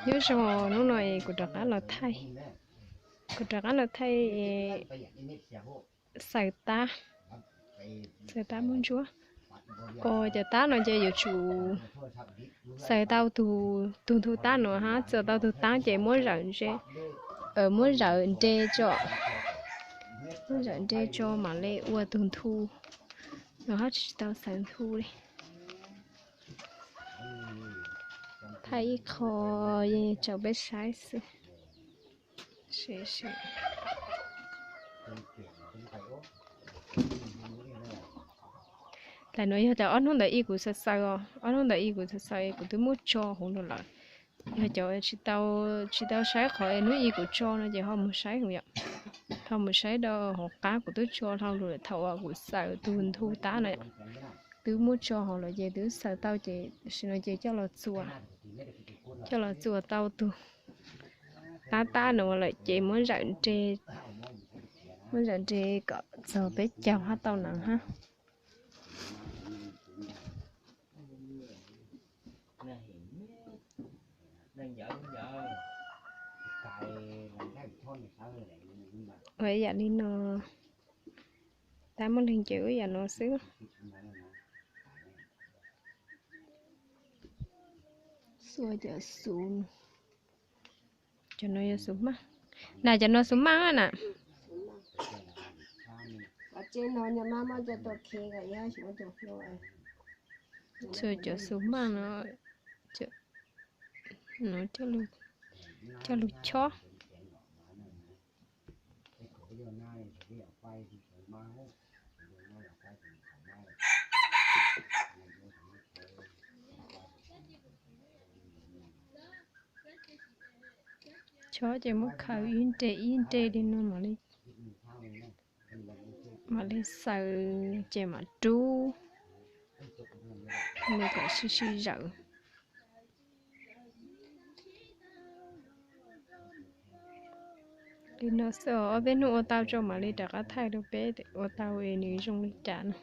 Nyob zoo, hnub no es kuv rov qab los thaij, kuv rov qab los thaij xaws tab, xaws tab muaj ntsuab. Os, cov tab no ces yuav tsum xaws tau tus nthu tab no hab, txuas tau tus tab ces muab zawm, muab zawm nre tso, muab zawm nre tso mam li ua tus nthu no hab, tsis tau xaws nthu li. Thaij ib qho yeej tsaws peb saib xwb. Ntawm no yog cov ob hnub ntawd ib kuv xaws xaws os, ob hnub ntawd ib kuv xaws xaws kuv twb muab tso hauv no lawm. Yog cov tsis tau, tsis tau saib qhov hnub ib kuv tso no ces ho mus saib hauv yom. Ho mus saib rau hauv qab kuv twb tso hlo lawm thaum uas kuv xaws tus nthu tab no. Twb muab tso hauv lawm ces twb xaws tau ces tam sim no ces coj los txuas, coj los txuas tau tus tab tab no lawm ces muab zawm nre, muab zawm nre kom txog peb caug hab tau neev hab. Ua ib yam li no, tab muaj leeg ces ua ib yam no xwb. Xuas cov xus, cov no yog xus maj na, cov no xus maj na. Xuas cov xus maj no, no coj lug chob. Chob ces muab khaws ib nre ib nre li no mam li, mam li xaws ces mam rub li kom sib sib zawm. Li no xwb os, ob peb hnub ua tau tso mam li rov qab thaij rau peb ua tau es nws zoo li cas no.